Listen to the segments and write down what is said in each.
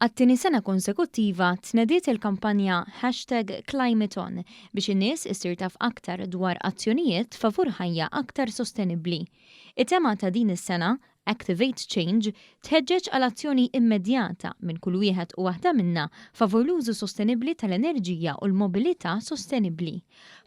Għat-tieni sena konsekuttiva tnediet il-kampanja hashtag ClimateOn biex in-nies issir taf aktar dwar azzjonijiet favur ħajja aktar sostenibbli. It-tema ta' din is-sena, Activate Change, tħeġġeġ għal azzjoni immedjata minn kull wieħed u waħda minna favur l-użu sostenibbli tal-enerġija u l-mobilità sostenibbli.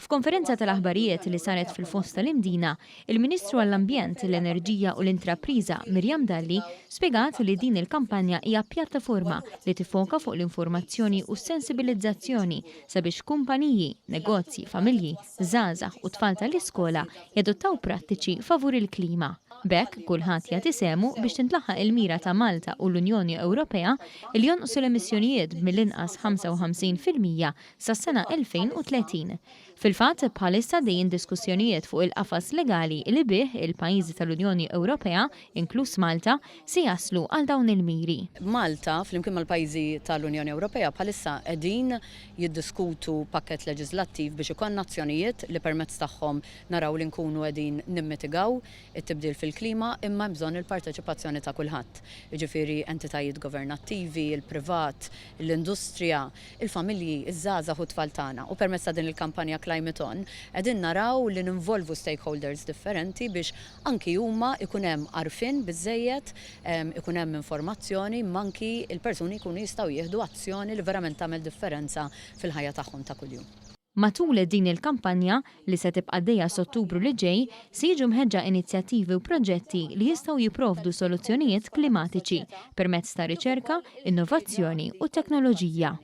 F'konferenza tal-aħbarijiet li saret fil-Foss tal-Imdina, il-Ministru għall-Ambjent, l-Enerġija u l-Intrapriża Miriam Dalli spjegat li din il-kampanja hija pjattaforma li tiffoka fuq l-informazzjoni u s-sensibilizzazzjoni sabiex kumpaniji, negozji, familji, żgħażagħ u tfal tal-iskola jadottaw prattiċi favur il-klima. B'hekk kulħadd jagħti sehmu biex tintlaħaq il-mira ta' Malta u l-Unjoni Ewropea li jonqsu l-emissjonijiet b'mill-inqas 55% sas-sena 2030. Fil-fatt, bħalissa għaddejjin diskussjonijiet fuq il-qafas legali li bih il-pajjiżi tal-Unjoni Ewropea, inkluż Malta, se jaslu għal dawn il-miri. Malta, flimkien mal-pajjiżi tal-Unjoni Ewropea bħalissa qegħdin jiddiskutu pakkett leġiżlattiv biex ikollna azzjonijiet li permezz tagħhom naraw li nkunu qegħdin nimmitigaw it-tibdil fil-klima imma hemm bżonn il-parteċipazzjoni ta' kulħadd. Jiġifieri entitajiet governattivi, il-privat, l-industrija, il-familji, iż-żgħażagħ u t-tfal tagħna. U permezz ta' din il-kampanja Climate On qegħdin naraw li ninvolvu stakeholders differenti biex anki huma jkun hemm għarfien biżżejjed, ikun hemm informazzjoni imma anki l-persuni jkunu jistgħu jieħdu azzjoni li verament tagħmel differenza fil-ħajja tagħhom ta' kuljum. Matul din il-kampanja, li se tibqa' għaddejja s'Ottubru li ġej, se jiġu mħeġġa inizjattivi u proġetti li jistgħu jipprovdu soluzzjonijiet klimatiċi permezz ta' riċerka, innovazzjoni u teknoloġija.